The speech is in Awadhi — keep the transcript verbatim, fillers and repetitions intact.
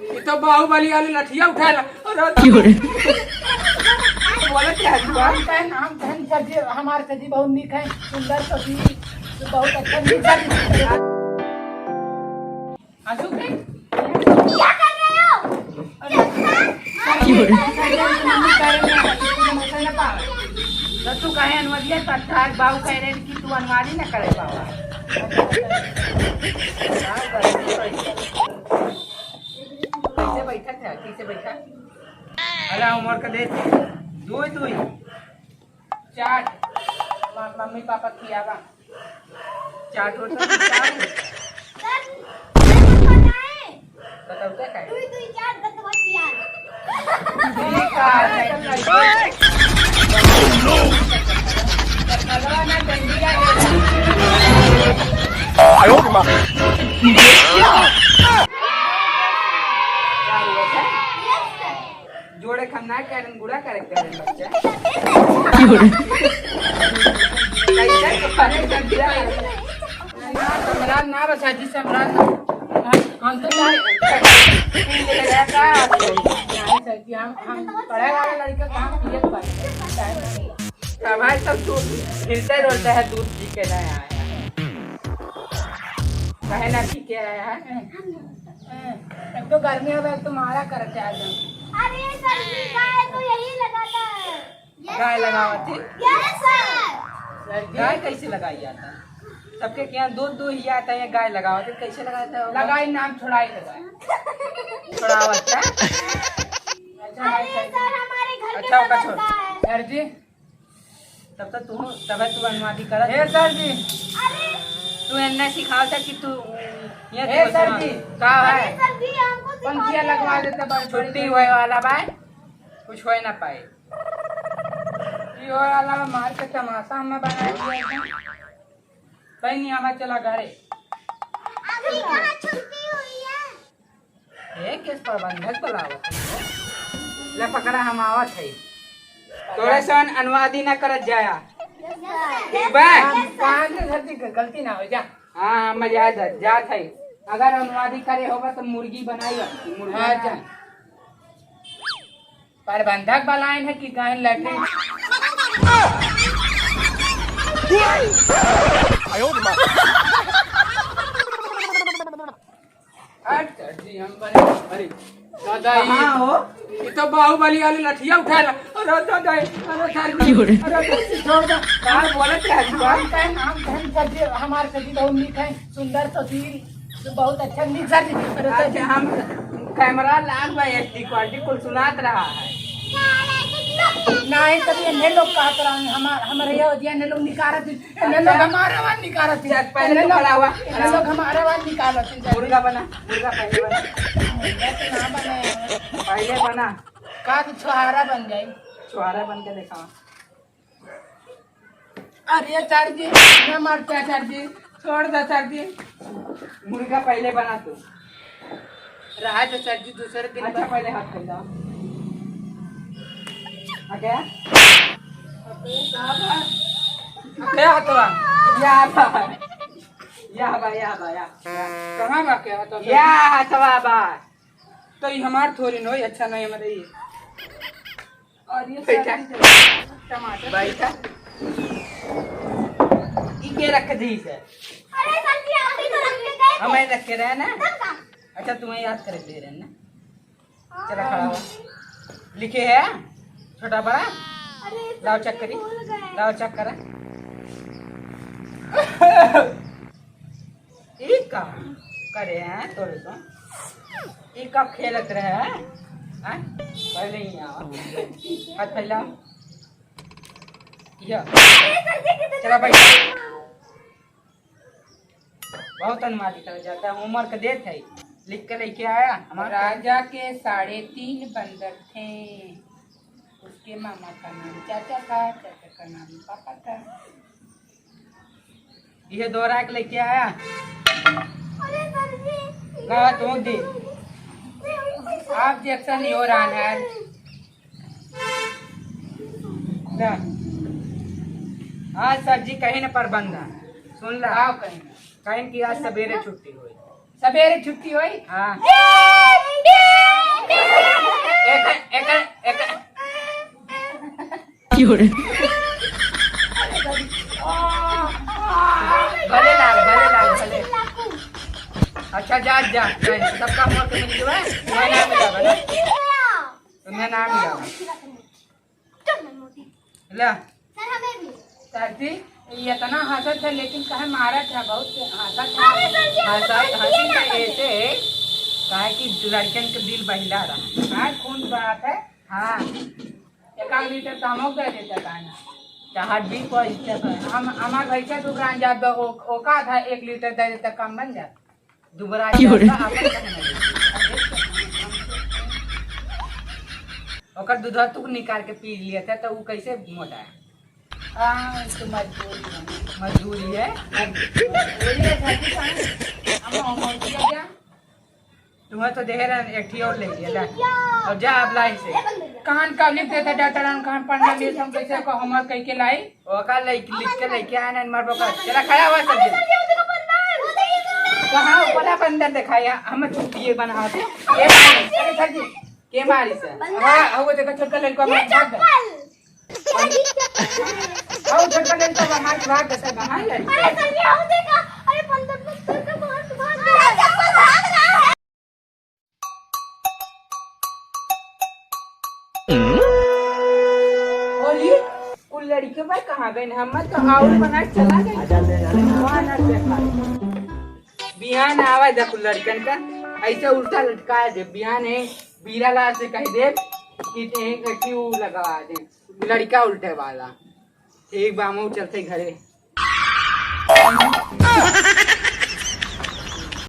ये तो बाहुबली वाली लठिया उठाए ला। अरे क्यों रे? बोले क्या है तू? हम कहन, हम कहन सर जी, हमार सर जी बहुत नीक है, सुंदर सर जी, बहुत अच्छा नीक सर जी। आंसू के? क्या कर रहे हो? अरे, सर जी, सर जी, मम्मी कह रहे हैं, समोसा ना पावे। तो तू कहे अनुवादिया, तो आज बाबू कह रहे हैं कि तू अनुवादी ना करे पावा। कैसे बैठा था? कैसे बैठा? अरे, उमर का दे। दुई, दुई। चाट। म-, मम्मी पापा खियावा। चाट होता है, चाट होता है। सर, सर, बताएं। बताओ क्या खाए? दुई, दुई, चार, दस बच्चियाँ। ठीक है। जोड़े हम ना करें, गुड़ा करे करें बच्चा। कैसे करे कर दिया? ना, समरान ना बचा जी, समरान ना। हम, हम तो नहीं। नहीं सर जी, हम, हम पढ़े वाला लड़का काम किए पर। भाई सब तू हिलते डुलते है, दूध पी के ना आया। कहे ना पी के आया है। एक तो गर्मी हो गई, तुम्हारा करते आ जाओ। अरे सर जी, गाय तो यही लगाता है। गाय लगावत है? Yes sir। गाय कैसे लगाई जाता है? सबके क्या दूध दूध ही आता है, गाय लगावत है, कैसे लगाता है? लगाई नाम छुड़ाई लगाई। छुड़ावत है? अच्छा, अरे सर, हमारे घर के अच्छा, ओका बगल छोड़। का है। सर जी, तब तो तू, तबे तू अनुवादी करत हे है। सर जी। अरे। तू एन्ने सिखावत है कि तू ये हे तो सर जी। का है? अरे सर जी, हमको सिखा पंखिया दे। लगवा देते बस, छुट्टी होए वाला बा, कुछ होए ना पाए। ये होए वाला बा, मार के तमाशा हमें बना दिया एकदम। कहीं नहीं आवा, चला घरे। अभी कहाँ छुट्टी हुई है? ए, केस प्रबंधक बुलावत है। ले पकड़ा, हम आवत है। तोरे सन अनुवादी ना करत जाया। ठीक बा? हाँ, कान से सर जी गलती ना हो जा। हाँ, हाँ, मैं जात है, जात है। अगर अनुवादी करे होगा तो मुर्गी बनाई, मुर्गा हाँ, ना। जा। प्रबंधक बुलाइन है कि गाय लैट्रिन? हट, सर जी, हम बने, अरे, दादा, ये कहाँ हो? ये तो बाहुबली वाली लठिया उठा ला। अरे दादा, अरे सर जी, क्यों रे? अरे सर जी, छोड़ दो। कहाँ बोलत है जुबान? हम कहन, हम कहन सर जी, हमार सर जी बहुत नीक है, सुंदर सुशील, तो बहुत अच्छा नीक सर जी। अरे सर जी। अच्छा, हम कैमरा लाग बा, एचडी क्वालिटी कुल सुनात रहा है। नहीं, तब ये लोग कहत रहा, हमार, हमारे ये, ये लोग निकारत एन्ने लोग हमार आवाज निकारत है। चल, पहले एन्ने तू लोग, खड़ा हुआ, एन्ने खड़ा लोग हुआ। हमार आवाज निकारत है। मुर्गा बना, मुर्गा पहले बना। मुर्गा तो ना बने। पहले बना। का तू छुहारा बन जाई? छुहारा बन के दिखावा। अरे सर जी, ना मारते सर जी, छोड़ दे सर जी। मुर्गा पहले बना तू। रहा तो सर जी, दूसरे दिन अच्छा, बना। पहले हाथ खोल दो। आ गया? अबे बाबा। क्या हाथवा? या हाथवा। या बा, या बा, या। कहाँ बा के हाथवा? या हाथवा बा। तो ये हमार थोड़ी न होई, अच्छा नहीं हमारे ये। और ये बैठा। सब्जी जब टमाटर बैठा। ई के रख दी से? अरे सर जी, आप ही तो रख के गए थे। हमें रख के रहे ना? तब का? अच्छा, तुम्हें याद कर दे रहे ना? हाँ। चला खड़ा हो। लिखे है छोटा बड़ा? अरे सर जी, लाओ check करी। भूल गए। लाओ check करा। ई का करे हैं तोरे तो? ई का खेलत रहे हैं? हैं? पहले ही आओ। हाथ फैलाओ। या। चला बैठ। बहुत अनुवादी कर जाता है, homework देत है। लिख के लेके आया हमारा। राजा के साढ़े तीन बंदर थे। उसके मामा का नाम चाचा था, चाचा का नाम पापा था। ये दोहरा के लेके आया। अरे सर जी। कहा तू दी। आप जैसा नहीं हो रहा है। ला। आज सर जी कहीं न प्रबंध है। सुन ला। आओ कहीं न। कहीं की आज सवेरे छुट्टी हुई। सवेरे छुट्टी हुई? हाँ। भले लाग, भले लाग, भले। अच्छा, जा, जा, जा, सब काम होके मिल गया, मैं ना मिला, ना? मैं ना मिला। ले। सर, हमें भी। सर जी, ये इतना हंसत है, लेकिन काहे मारत है? बहुत हंसत है। अरे सर जी, हम तो हंसत, हंसी तो ऐसे है, काहे कि लड़कन के दिल बहिला रहा। हाँ, खून बात है। हाँ। एक आध लीटर तामक दे देता काहे ना? चाहत भी कोई इज्जत है। हम, हमार भैंसा दुबरान जात बा, ओ-, ओका आधा एक लीटर दे देता, काम बन जात। दुबरा जात बा, आपन कहना। ओकर दूधवा तू निकाल के पी लिया था, तो ऊ कैसे मोटा है? हाँ, तो मजबूरी है। मजबूरी है? मजबूरी है, सर जी, कहाँ? हम, हम, हम, क्या, क्या? तुम्हें तो देहे रहन, एक ठी और ले लिया, जा। और जा आप लाइन से। कान का लिख देता, डॉक्टर, हम कान पढ़ना, मिल हम कैसे को homework कह के लाई? ओका ले, लिख के लेके आना, मार बका। चला, खड़ा हुआ सब जन। कहाँ बड़ा बंदर दिखाया? हम छुट्टी बना होते। के मारी? अरे सर जी, के मारी सर? हाँ, वो देखो, छोटका लड़का मार भाग गया। आओ, छोटका लड़का बा, मार भाग दे, सब बाहर लड़का। अरे सर जी, आओ देखा, अरे पंद्रह मिनट सर का मार भाग गया। अरे, कुल लड़के भाई कहाँ गए? हम तो आउर बना के चला गए। वहाँ ना देखा। बिहान आवा जा कुल लड़कन का, ऐसे उल्टा लटका दे। बिहान है, बीरा लाल से कह दे कि एक, एक क्यों लगवा दे। लड़का उल्टे वाला। ठीक बा, हमहू चलते घरे।